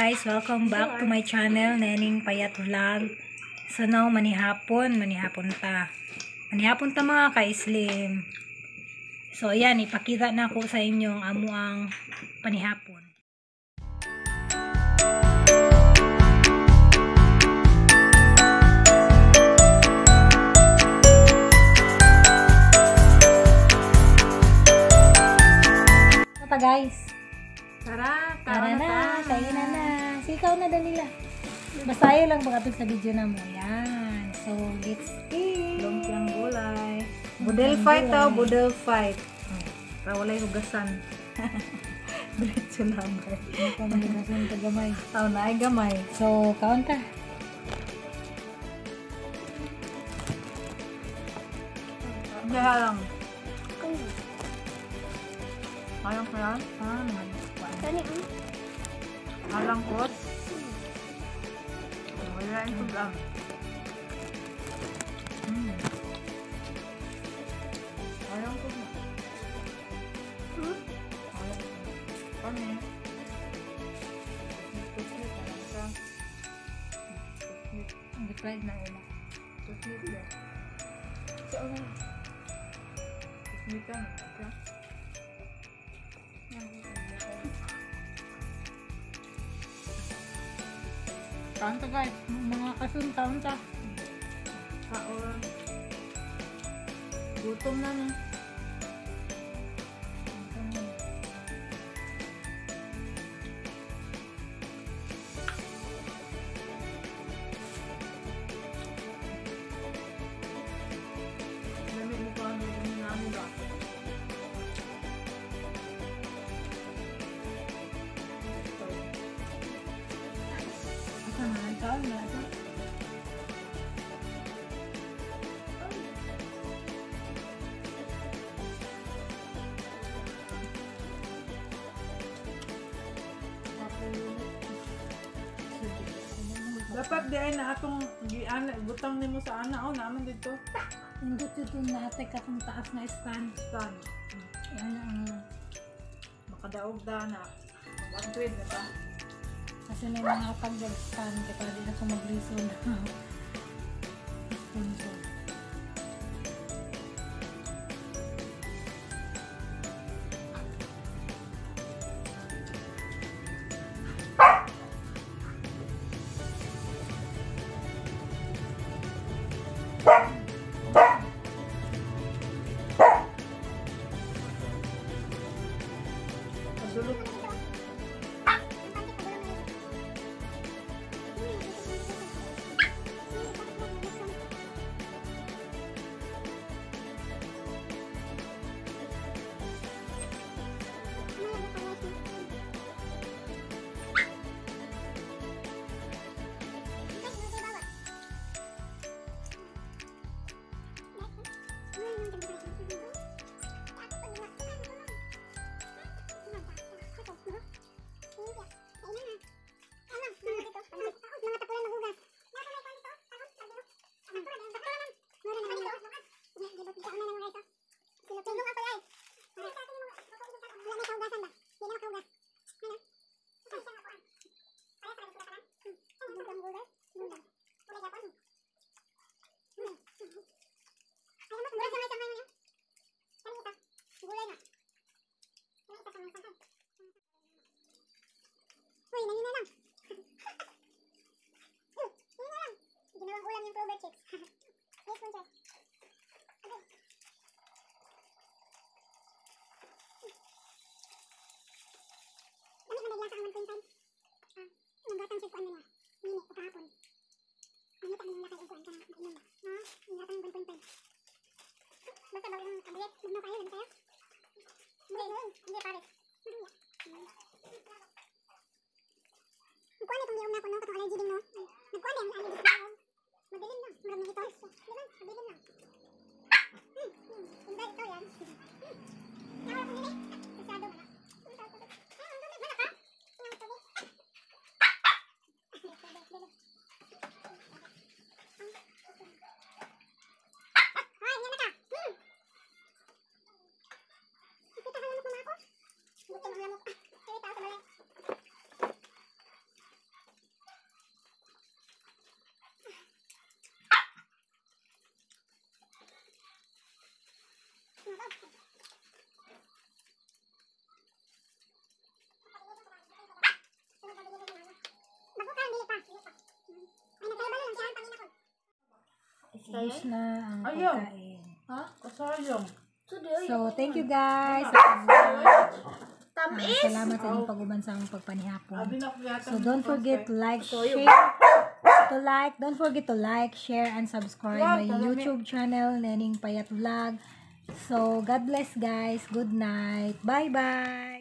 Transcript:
Guys! Welcome back to my channel, Neneng Payat Vlog. So now, manihapon, manihapon ta. Manihapon ta, mga ka-slim. So ayan, ipakita na ko sa inyo ang amo ang panihapon. Ano pa, guys? Tara, Tara na, kain na na. Si ikaw na, Dalila. Basta ayaw lang pagkatog sa video na mo. Yan. So, let's eat. Lumpiang gulay. Budel fight daw, budel fight. Para walay hugasan. Diretso lang. Ano pa mahugasan pa gamay. Aw na ay gamay. So, kaon ta. Kaya lang. Ayaw ko lang. Ah, may Alang kot. Wala yung tugang. Ayaw ko na. Ayaw ko. Kami. Tuslit na lang siya. Tuslit. Ang fried na una. Tuslit na. Sa una. Tuslit na. Okay. Kaon ta, guys. Mga kasun, kaon ta. Kaon. Gutom na ni. Lamig mo pa ang gutom na namin ba? Asa na? Kaon na. Asa? Dapat di ay na atong giana butang nimo sa ana oh naman dito. Indot yun natin katong taas na stand. Stand. Yan ang Makadaog da na. Mag-upgrade na ta. Kasi may mga pag-stand kaya para di na ako mag-reason. Sponsor. Padulot. Ubos na ang Ayaw. Pagkain. Ha? Kasayang. So, thank you, guys, sa pag-watch. Salamat sa inyong pag-uban sa among pagpanihapon. Abi na ko yata. So don't forget to like, share, to like, don't forget to like, share, and subscribe my YouTube channel, Nening Payat Vlog. So, God bless, guys. Good night. Bye-bye.